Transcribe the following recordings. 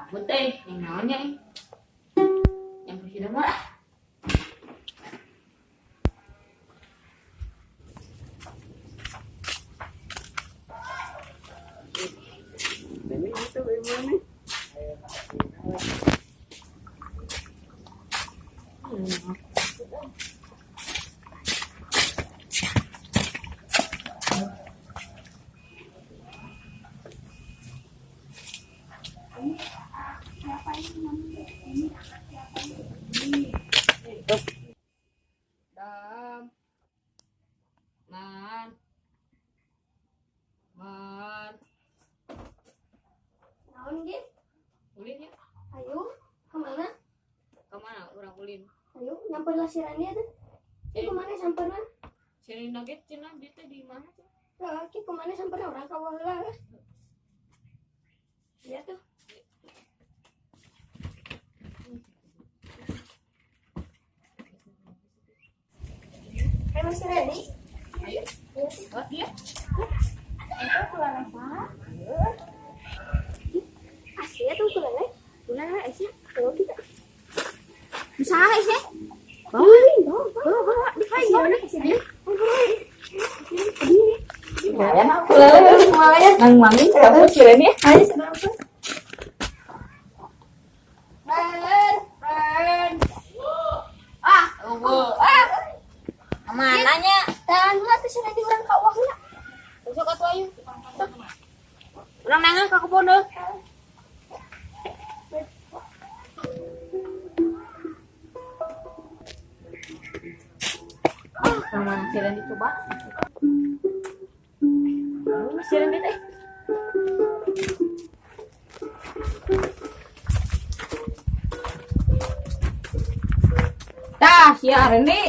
Gabut eh, yang naonnya eh. Yang presiden mah. Ini itu gimana? Dam. Man. Man. Naon ge? Ulin ya? Ayo, kemana? Kemana orang ulin? Ayo, nyamper lah si Rani tuh. Eh. Kemana samperna? Si Nugget cenah dia teh di mana sih? Lah, ki kemana samperna orang ka heula lah. Iya tuh. Ayo si Rani. Ayo. Oh, dia. Itu kulana saha? Asli tuh kulana. Kulana Aisyah. Kalau kita. Bisa sih. Bawa, bawa, bawa, bawa. Ayo, Lumayan aku. Lumayan. Nang mangi kamu si Reni. Ayo, seberapa? Ren, Ren. Ah, eueuh. Ah. Kemana nya? Tahan dulu tuh si Rani urang ka uangna. Besok atuh ayo. Urang nangan ka kebon deh. Ah, kemana si Randy coba? Oh, si Randy teh. Tah, si Randy.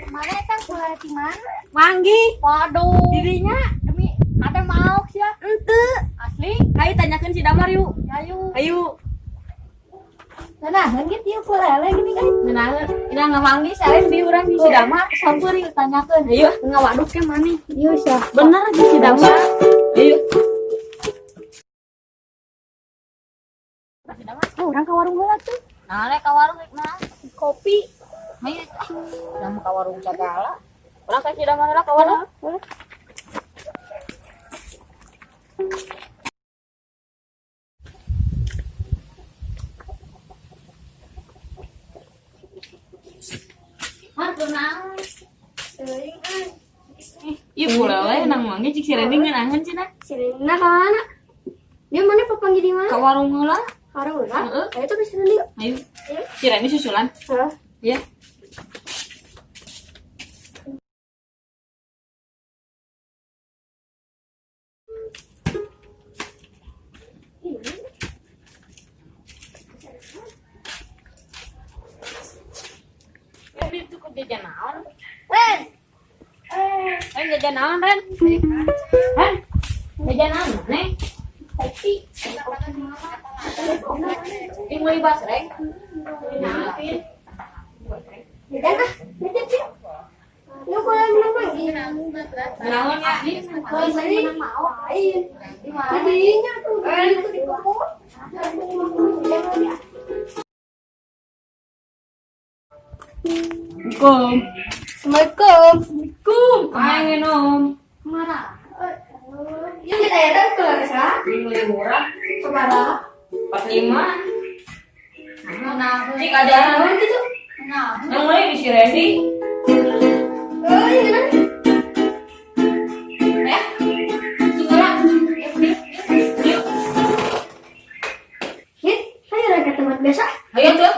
Mana eta kulana di mana? Manggi. Waduh. Dirinya Demi ada mau sih ya. ente. Asli. Ayo tanyakan si Damar yuk. Ayo. Ayo. Nah, kan gitu kulana gini kan. Ngenaheun. Ina ngamanggi si Randy urang di si Damar. Sampur yuk tanyakeun. Ayo, ngawaduk ke mana? Yuk sih. Bener di si Damar. Ayo. Si Damar. Oh, urang ka warung heula tuh. Nah, lek ka warung rek naon? Kopi. Ayo. Urang ka warung sagala. Urang ka si Damar heula ka warung. Boleh. Mar kunaon? Teuing ah. Ieu boleh nang manggi cik si Randy ngeunaheun cenah. Si Rena ka mana? Dia mana papanggih di mana? Ka warung heula. Warung heula. Heeh. Ayo tuh ke si Reni. Ayo. Ayo. Si Randy susulan. Hah? Ya. Ini tuh ke jajan naon? Ren. Eh, jajan naon, Ren? Ren, jajan naon, nih? Kopi. Ini meuli basreng. Naon, Pin? Jajan ah, nitip yuk. Lu kalau menang pagi. Naon ya? Kalau beli mau. Ayo. Jadinya tuh beli di kebun. Assalamualaikum. Assalamualaikum. Assalamualaikum. Kayak om. Marah. Ya kita ya ke sa. Ini beli murah. Sabaraha? 45. Cik ada Naon gitu? yang beli di si Randy. Oh, iya kan? Eh, Singara. Yuk. Hit, ayo ke tempat biasa. Ayo tuh.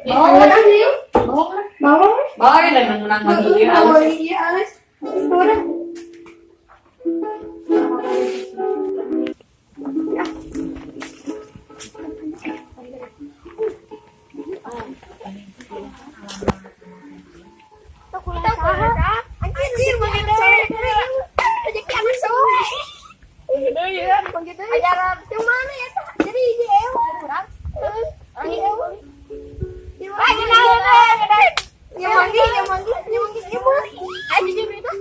Bawa orang yuk. Bawa orang. Bawa. Bawa ya dan menang lagi ya. Bawa iya Alex. Bawa. Ya. Anjir, rezeki anu Ajaran yang mana ya? Jadi hiji ewu kurang. Hiji ewu. Ah, gede. Ya manggi, ya manggi, ya manggi, ya manggi. Ayo berita.